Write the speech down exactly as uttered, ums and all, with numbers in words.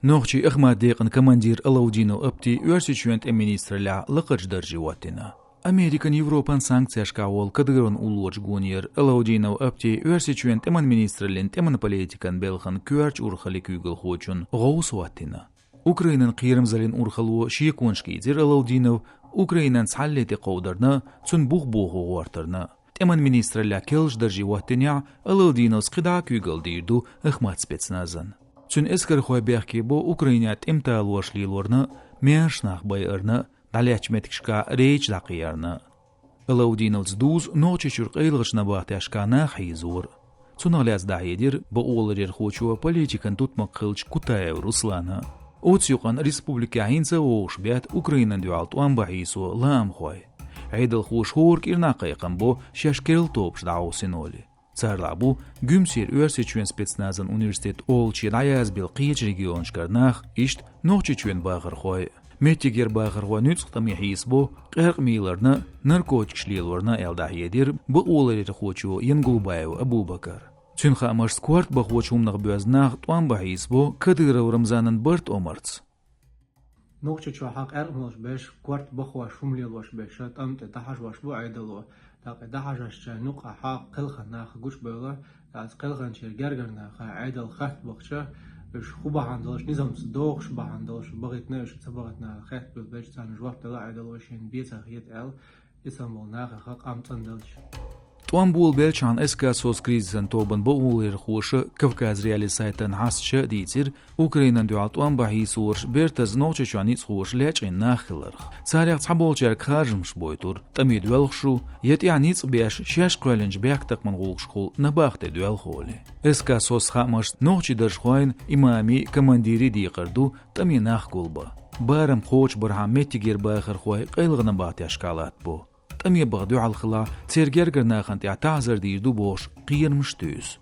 Нохчийн Ахмат-декъан командир Алаудинов Апти Оьрсийчоьнан тӀеман министраллехь лакхарчу дарже хӀоттийна. Американ, Европан санкцешкахь волу Кадыровн уллорачу гонера Алаудинов Апти Оьрсийчоьнан тӀеман министраллин тӀеман политикан белхан коьртачу урхаллин куьйгалхочун гӀовс хӀоттийна. Украинан кхерамзаллин урхалло шеконаш кийцира Алаудинов Украинан цхьалле тӀекховдарна, цуьнан бух бохо гӀортарна. ТӀеман министраллехь керлачу дарже хӀоттийнехь, Алаудиновс кхидӀа а куьйгалла дийр ду Ахмат спецназан. Цуьнан эскархой бехке бо Украинехь тӀеман талораш лелорна, маьрша нах байарна, дӀалаьцначу меттигашкахь рейдаш дӀакхиарна. Алаудиновца дузу Нохчийчуьра къайлахчу набахтешкахь нах хьийзор. Цунах лаьцна дӀахьедира бакъоларъярхочо политикан тутмакх хиллачу Кутаев Руслана. Оцу юкъанна республикехь хӀинца а вовшахбетта Украинан дуьхьал тӀом бан хьийсо лаамхой. Ӏедалхоша хӀора кӀирнахь кхайкхам бо шаьш керла тобаш дӀахьовсийна олий. Царалахь бу Гуьмсера Оьрсийчоьнан спецназан университет олуче дӀаязбелла кхечу регионашкара нах, иштта Нохчийчоьнан бахархой. Меттигера бахархой нуьцкъах тӀаме хьийсабо къаьркъа мийларна, наркотикаш лелорна аьлла дӀахьедира бакъоларъярхочо Янгулбаев Абубакара. Цуьнан хаамашца, корта бахочу хӀуманах боьзна нах тӀом бан хьийсабо Кадыров Рамзанан барт омарца. Нохчийчохь къаьркъа мелош берш, корта бахош, хӀума лелош берш тӀам тӀе дӀахьажош бу Ӏедало. ТӀаккха дӀахьажош, шайн юкъахь кхелхина нах гучубевлла, тӀаккха кхелхинчеран гергара наха Ӏедал хатта бахча, уьш хӀун бахьана долуш, низамца догӀуш бахьана долуш бахийтина, уьш ца бахийтина хаттабевлла берш, царна жоп делла Ӏедало, шайна бен ца хета аьлла, и санна болу нахаха къам цӀанделча. ТӀом болабеллачхьана СК «СОС» кризисан тобан бакъоларъярхоша Кавказ.Реалии сайтана хьастача дийцира Украинан дуьхьал тӀом бан хьийсораш бертаза Нохчийчохь ницкъахоша лечкъийна нах хиларх. Царех цхьаболчаьрга харжамаш бойтура, тӀаме доьлхуш ву, я тӀехь ницкъ беш шаьш кхоьллинчу бехктакхаман гӀуллакхаш хуьлу набахте доьлху олий. СК «СОС» хаамашца, нохчийн даржхойн, имамийн, командирийн декхар ду тӀаме нах гулбан. Барам кхочушбархьама меттигера бахархой къайлаха набахтешкахь латтабо. ТӀаме баха дуьхьал хилахь, церан гергара нахана тӀехь таӀзар дийр ду бохуш, кхерамаш туьйсу.